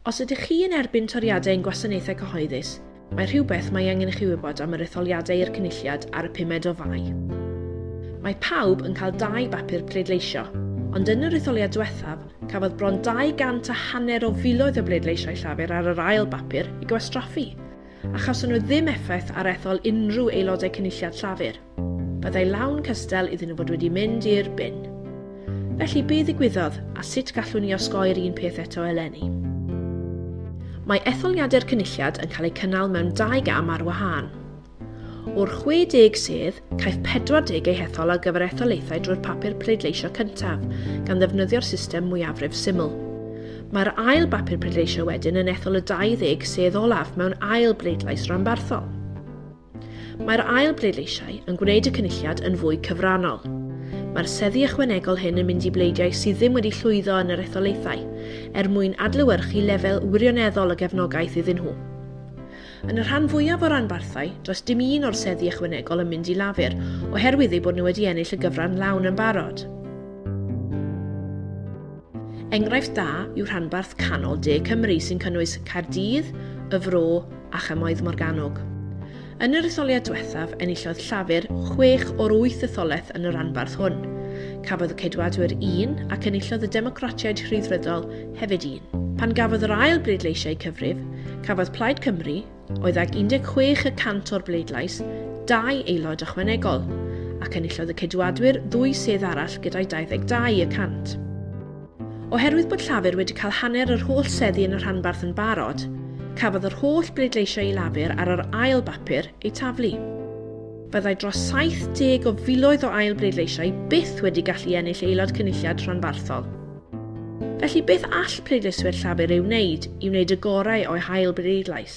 Os ydych chi yn erbyn toriadau ein gwasanaethau cyhoeddus, mae rhywbeth mae angen i chi wybod am yr etholiadau i'r Cynulliad ar y pumed o Fai. Mae pawb yn cael dau bapur pleidleisio, ond yn yr etholiad diwethaf, cafodd bron 200 a hanner o filoedd o bleidleisiau Llafur ar yr ail bapur eu gwastraffu, a chawson nhw ddim effaith ar ethol unrhyw aelodau Cynulliad Llafur. Byddai lawn cystal iddyn nhw fod wedi mynd i'r bin. Felly, be ddigwyddodd a sut gallwn ni osgoi'r un peth eto eleni? Mae etholiadau'r Cynulliad yn cael eu cynnal mewn dau gam ar wahân. O'r 60 sedd, caiff 40 eu hethol ar gyfer etholaethau drwy'r papur pleidleisio cyntaf, gan ddefnyddio'r system mwyafrif syml. Mae'r ail bapur pleidleisio wedyn yn ethol y 20 sedd olaf mewn ail bleidlais ranbarthol. Mae'r ail bleidleisiau yn gwneud y Cynulliad yn fwy cyfrannol. Mae'r seddi ychwanegol hyn yn mynd i bleidiau sydd ddim wedi llwyddo yn yr etholaethau, er mwyn adlewyrchu lefel wirioneddol y gefnogaeth iddyn nhw. Yn y rhan fwyaf o ranbarthau, does dim un o'r seddi ychwanegol yn mynd i Lafur, oherwydd eu bod nhw wedi ennill y gyfran lawn yn barod. Enghraifft dda yw rhanbarth Canol De Cymru sy'n cynnwys Caerdydd, y Fro a Chymoedd Morgannwg. Yn yr etholiad diwethaf, enillodd Llafur chwech o'r wyth etholaeth yn y rhanbarth hwn. Cafodd y Ceidwadwyr un ac enillodd y Democratiaid Rhyddfrydol hefyd un. Pan gafodd yr ail bleidleisiau eu cyfrif, cafodd Plaid Cymru, oedd ag 16 y cant o'r bleidlais, dau aelod ychwanegol, ac enillodd y Ceidwadwyr ddwy sedd arall gyda'i 22 y cant. Oherwydd bod Llafur wedi cael hanner yr holl seddi yn y rhanbarth yn barod, cafodd yr holl bleidleisiau i Lafur ar yr ail bapur eu taflu. Byddai dros 70 o filoedd o ail bleidleisiau byth wedi gallu ennill aelod cynulliad rhanbarthol. Felly beth all pleidleiswyr Llafur ei wneud i wneud y gorau o'u hail bleidlais?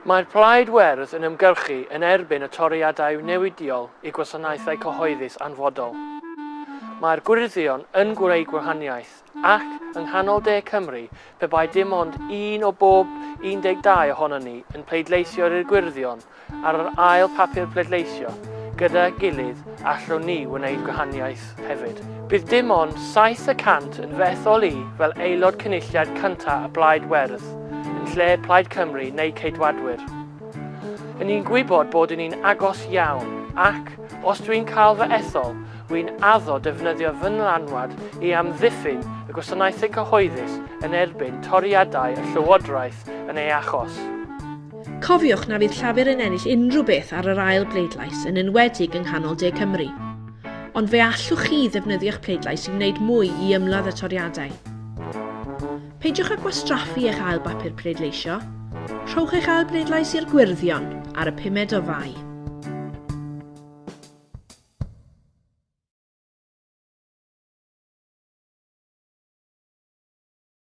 Mae'r Plaid Werdd yn ymgyrchu yn erbyn y toriadau newidiol i gwasanaethau cyhoeddus anfodol. Mae'r Gwyrddion yn gwneud gwahaniaeth ac, yng nghanol de Cymru, pe bai dim ond un o bob 12 ohonon ni yn pleidleisio i'r Gwyrddion, Ar yr ail papur pleidleisio, gyda gilydd, allwn ni wneud gwahaniaeth hefyd. Bydd dim ond 7 y cant yn fy ethol i fel Aelod Cynulliad cyntaf y Blaid Werdd, yn lle Plaid Cymru neu Ceidwadwyr. Yn ni'n gwybod bod yn ni'n agos iawn ac, os dwi'n cael fy ethol, wy'n addo defnyddio fy nylanwad i amddiffyn y gwasanaethau cyhoeddus yn erbyn toriadau y Llywodraeth yn ei achos. Cofiwch na fydd Llafur yn ennill unrhyw beth ar yr ail bleidlais, yn enwedig yng nghanol de Cymru. Ond fe allwch chi ddefnyddio'ch pleidlais i wneud mwy i ymladd y toriadau. Peidiwch â gwastraffu eich ail bapur pleidleisio. Rhowch eich ail bleidlais i'r Gwyrddion ar y pumed o Fai.